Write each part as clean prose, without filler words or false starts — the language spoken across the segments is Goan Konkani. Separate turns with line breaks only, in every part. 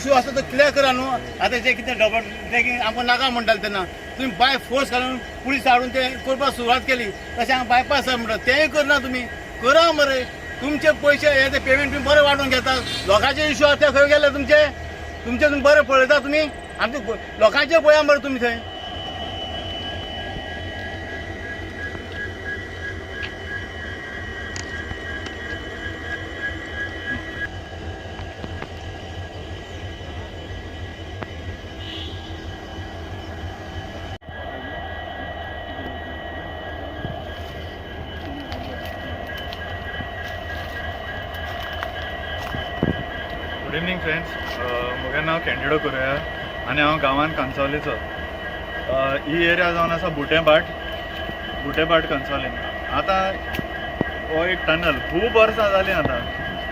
इशू आसा तो क्लियर करा न्हू. आतां जे कितें डबल ट्रॅकिंग आमकां नाका म्हणटाले तेन्ना तुमी बाय फोर्स घालून पुलीस हाडून ते करपाक सुरवात केली. तशें हांगा बायपास आसा म्हणटा, तेंय करना तुमी. करा मरे, तुमचे पयशे हे ते पेमेंट तुमी बरे वाडोवन घेता. लोकांचे इशू आसा ते खंय गेले तुमचे? तुमचे तुमी बरे पळयता तुमी, आमचे लोकांचे पळया मरे तुमी थंय.
गुड इवनींग फ्रेंड्स, म्हगेलें नांव कॅन्डिडो कुरया आनी हांव गांवान कांसावलेचो. ही एरिया जावन आसा बुटेभाट, बुटेभाट कंसावलीम. आतां हो एक टनल खूब वर्सां जालीं. आतां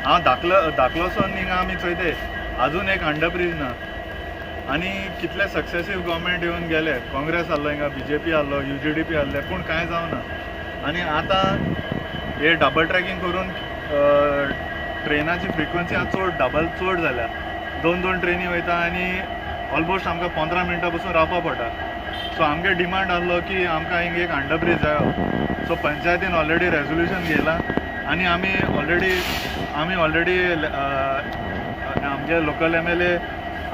हांव धाकलो धाकलोसोन हिंगा आमी चोयते, आजून एक अंडर ब्रीज ना. आनी कितले सक्सेसीव गव्हर्मेंट येवन गेले, काँग्रेस आहलो हिंगा, बीजेपी आहलो, यूजीडीपी आहले, पूण कांय जावना. आनी आतां हे डबल ट्रॅकिंग करून ट्रेनाची फ्रिक्वन्सी आतां चड डबल चड जाल्या. दोन दोन ट्रेनी वयता आनी ऑलमोस्ट आमकां 15 मिनटां पसून रावपा पडटा. सो आमगे डिमांड आहलो की आमकां हिंग एक अंडर ब्रीज जायो. सो पंचायतीन ऑलरेडी रेजोल्युशन घेयलां आनी आमी ऑलरेडी आमगे लोकल एमएलए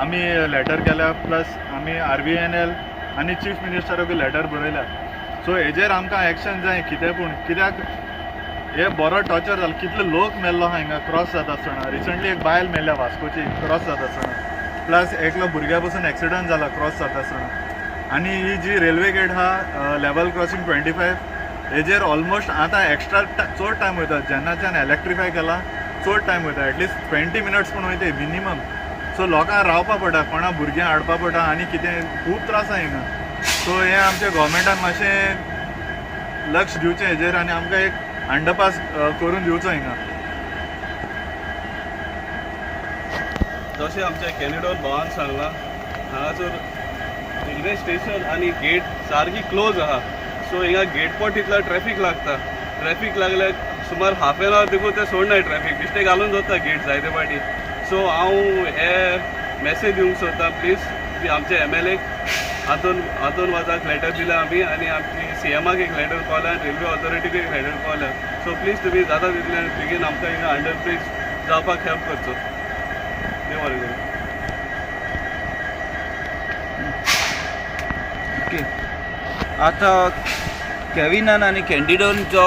आमी लेटर केल्या, प्लस आमी आरवीएनएल आनी चीफ मिनिस्टराकूय लेटर बरयल्या. सो हेजेर आमकां एक्शन जाय कितें पूण, कित्याक हे बरो टॉर्चर जालो. कितले लोक मेल्लो आहा हिंगा क्रॉस जाता आसतना. रिसंटली एक बायल मेल्ल्या वास्कोची क्रॉस जाता आसतना, प्लस एकलो भुरग्या पसून एक्सिडंट जाला क्रॉस जाता आसतना. आनी ही जी रेल्वे गेट आहा, लेवल क्रॉसिंग 25, हेजेर ऑलमोस्ट आतां एक्स्ट्रा चड टायम वयता. जेन्नाच्यान इलेक्ट्रिफाय केला चड टायम वयता, एटलिस्ट 20 मिनट्स पूण वयता मिनिमम. सो लोकांक रावपा पडटा, कोणा भुरग्यांक हाडपा पडटा आनी कितें खूब त्रास आहा हिंगा. सो हें आमच्या गोवोरमेंटान मातशें लक्ष दिवचें हेजेर आनी आमकां एक अंडरपास करून दिवचो हिंगा.
जशें आमच्या कॅनेडोन भावान सांगलां, हांगासर रेल्वे स्टेशन आनी गेट सारकी क्लोज आहा. सो हिंगा गेट पॉट तितलो ट्रॅफीक लागता. ट्रॅफीक लागल्यार सुमार हाफ एन our देखून ते सोडनाय, ट्रॅफीक बेश्टे घालून दवरता गेट जायते फावटी. सो हांव हे मॅसेज दिवंक सोदता प्लीज की आमचे एमएलए आंतोन आंतोन वाजाक लेटर दिला आमी आनी आमची सीएमाक एक लेटर पावल्या आनी रेल्वे ऑथॉरिटीक एक लेटर पावल्या. सो प्लीज तुमी जाता तितले बेगीन आमकां हिंगा अंडर ब्रीज जावपाक हेल्प करचो. देव बरें करूं.
ओके, आतां केविनान आनी कॅन्डिडोन जो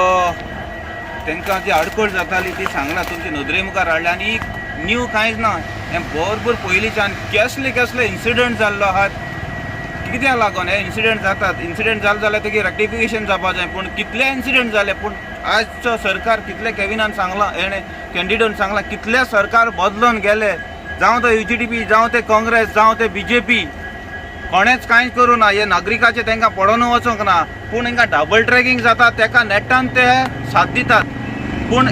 तांकां जी आडखळ जाताली ती सांगला, तुमचे नदरे मुखार हाडल्या. आनी न्यू कांयच ना, हें बरोबर पयलींच्यान केसले केसले इन्सिडंट जाल्लो आहात. कित्याक लागून हे इन्सिडंट जातात? इन्सिडंट जाले जाल्यार तेगे रेक्टिफिकेशन जावपा जाय, पूण कितले इन्सिडंट जाले, पूण आजचो सरकार कितले, केविनान सांगलां, हेणें कॅन्डिडोन सांगलां, कितले सरकार बदलून गेले, जावं तो यूजीडीपी, जावं ते काँग्रेस, जावं ते बीजेपी, कोणेच कांयच करूं ना. हे नागरिकाचे तांकां पडोन वचोंक ना, पूण हांकां डबल ट्रॅकिंग जाता तेका नेटान ते साथ दितात. पूण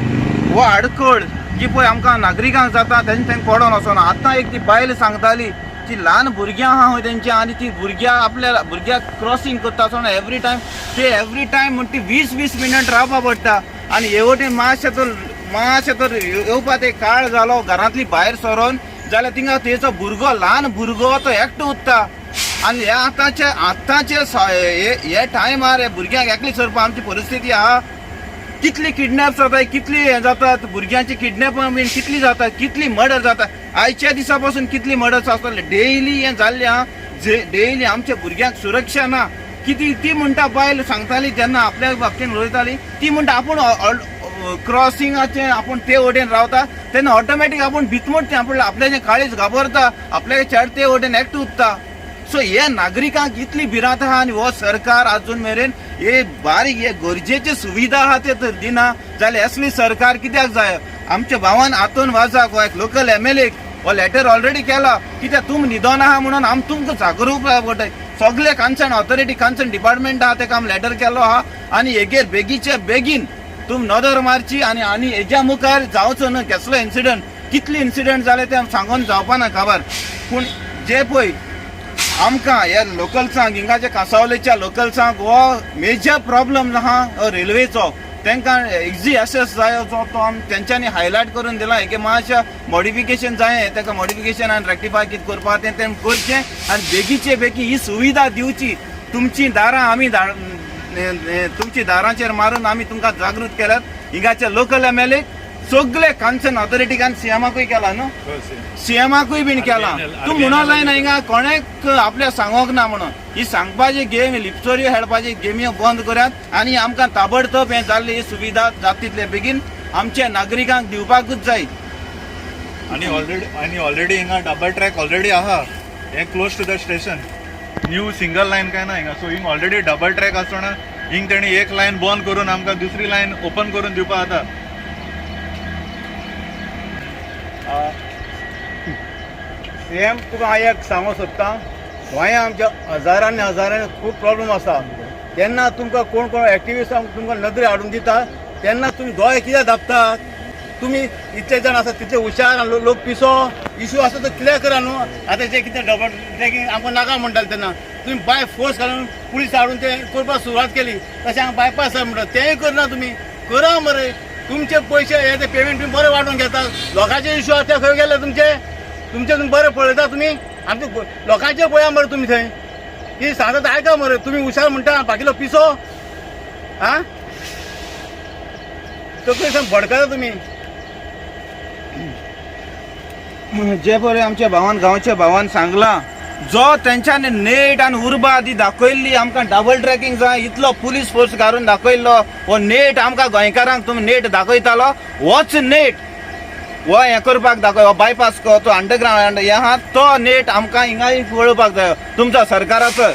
हो आडखळ जी पळय आमकां नागरिकांक जाता, तेंचे तांकां पडोन वचना. आतां एक ती बायल सांगताली, ती ल्हान भुरग्यां आहा खंय तेंची आनी ती भुरग्यां आपल्या भुरग्याक क्रॉसींग करता आसतना एवरी टायम ते एवरी टायम म्हण ती 20 20 मिनट रावपा पडटा. आनी हे वटेन मातशें तर येवपा ते काळ जालो घरांतली भायर सरोन जाल्यार थिंगा तेचो भुरगो, ल्हान भुरगो तो एकटो उत्ता. आनी हे आतांचे हे टायमार हे भुरग्यांक एकले सरपा आमची परिस्थिती आहा. कितली किडनॅप जाता, कितली हें जातात, भुरग्यांची किडनॅप बीन कितली जाता, कितली मर्डर जाता. आयच्या दिसा पासून कितली मर्डर्स आसतले डेली हें जाल्लें आहा. जे डेली आमच्या भुरग्यांक सुरक्षा ना. किती ती म्हणटा, बायल सांगताली जेन्ना आपल्या बाबतीन उलयताली, ती म्हणटा आपूण क्रॉसिंगाचे आपूण ते वटेन रावता तेन्ना ऑटोमॅटीक आपूण भितमोडचे, आपूण आपल्याचें काळीज घाबरता, आपल्या चेड ते वटेन एकटो उत्ता. सो हे नागरिकांक इतली भिरांत आहा आनी हो सरकार अजून मेरेन हे बारीक हे गरजेचे सुविधा आहा ते तर दिना जाल्यार असली सरकार कित्याक जाय? आमच्या भावान आंतोन वाजाक हो एक लोकल एमएलए हो लेटर ऑलरेडी केला. कित्याक तुम न्हिदोन आहा म्हणून आम तुमकां जागरूक पडटा. सगळे कन्सर्न ऑथॉरिटी, कन्सर्न डिपार्टमेंट आहा तेका आमी लेटर केलो आहा आनी हेगेर बेगीचे बेगीन तुम नदर मारची आनी आनी हेज्या मुखार जावचो न्हय कसलो इन्सिडंट. कितले इन्सिडंट जाले ते सांगोन जावपा ना खबर. पूण जे पळय आमकां ह्या लोकल्सांक, हिंगाच्या कांसावलेच्या लोकल्सांक हो मेजर प्रॉब्लम आहा हो रेल्वेचो. तांकां इझी एक्सेस जाय जो तो आमी तेंच्यांनी हायलायट करून दिला की मातशें मॉडिफिकेशन जाय, ताका मॉडिफिकेशन आनी रेक्टिफाय कितें करपा तें तें करचें आनी बेगीचे बेगीन ही सुविधा दिवची. तुमची दारां आमी तुमची दारांचेर मारून आमी तुमकां जागृत केल्यात. हिंगाचे लोकल एमएलए सगळे कन्सर्न ऑथॉरिटीक आनी सीएमाकूय केला न्हू, सीएमाकूय बीन केला. तूं म्हणून जायना हिंगा कोणेक आपल्या सांगोंक ना म्हणून. ही सांगपाची गेम, लिपचोरयो खेळपाची गेमी बंद करात आनी आमकां ताबडतोब हें जाल्ली ही सुविधा जाता तितले बेगीन आमच्या नागरिकांक दिवपाकूच जाय.
आनी ऑलरेडी हिंगा डबल ट्रॅक ऑलरेडी आहा. हे close to the station, new single line काय ना हिंगा. सो हिंग ऑलरेडी डबल ट्रॅक आसतना हिंग तेणी एक लायन बंद करून आमकां दुसरी लायन ओपन करून दिवपा जाता.
सेम तुका हांव एक सांगूंक सोदता, गोंया आमच्या हजारांनी हजारांनी खूब प्रॉब्लम आसा. तेन्ना तुमकां कोण कोण एक्टिविस्ट तुमकां नदरे हाडून दिता तेन्ना तुमी दोळे कित्याक धांपतात? तुमी इतले जाण आसा तितले हुशार आनी लोक पिसो. इशू आसा तो क्लियर करा न्हू. आतां जे कितें डबल ट्रॅकिंग आमकां नाका म्हणटाले तेन्ना तुमी बाय फोर्स घालून पुलीस हाडून ते करपाक सुरवात केली. तशें हांगा बायपास आसा म्हणटा तेंय करना तुमी. करा मरे, तुमचे पयशे हे ते पेमेंट बी बरे वांटून घेतात. लोकांचे इशू आसा ते खंय गेले तुमचे? तुमचे तुमी बरें पळयता तुमी, आमचे लोकांचे पळया मरे. तुमी थंय ती सांगता आयका मरे. तुमी हुशार म्हणटा, बाकीलो पिसो. आं, तकली सामकी भडकता तुमी.
जे पळय आमच्या भावान, गांवच्या भावान सांगलां, जो तेंच्यांनी नेट आनी उर्बा ती दाखयल्ली आमकां डबल ट्रॅकिंग जाय इतलो पुलीस फोर्स घालून दाखयल्लो हो नेट आमकां गोंयकारांक तुमी नेट दाखयतालो, होच नेट हो हें करपाक दाखय, हो बायपास तो अंडरग्रावंड हें आहा तो नेट आमकां हिंगाय पळोवपाक जायो तुमचो सरकाराचो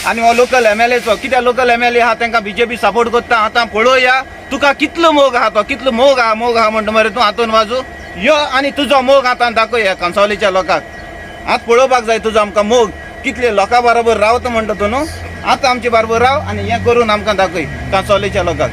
आनी हो लोकल एमएलएचो. कित्याक लोकल एमएलए आहा तांकां बीजेपी सपोर्ट करता. आतां पळोवया तुका कितलो मोग आहा तो, कितलो मोग आहा. मोग आहा म्हणटा मरे तूं, हातून वाजू यो आनी तुजो मोग आतां दाखय ह्या कंसावलीच्या लोकांक. आतां पळोवपाक जाय तुजो आमकां मोग कितले लोकां बरोबर रावता म्हणटा तूं न्हू, आतां आमचे बरोबर राव आनी हें करून आमकां दाखय कंसावलीच्या लोकांक.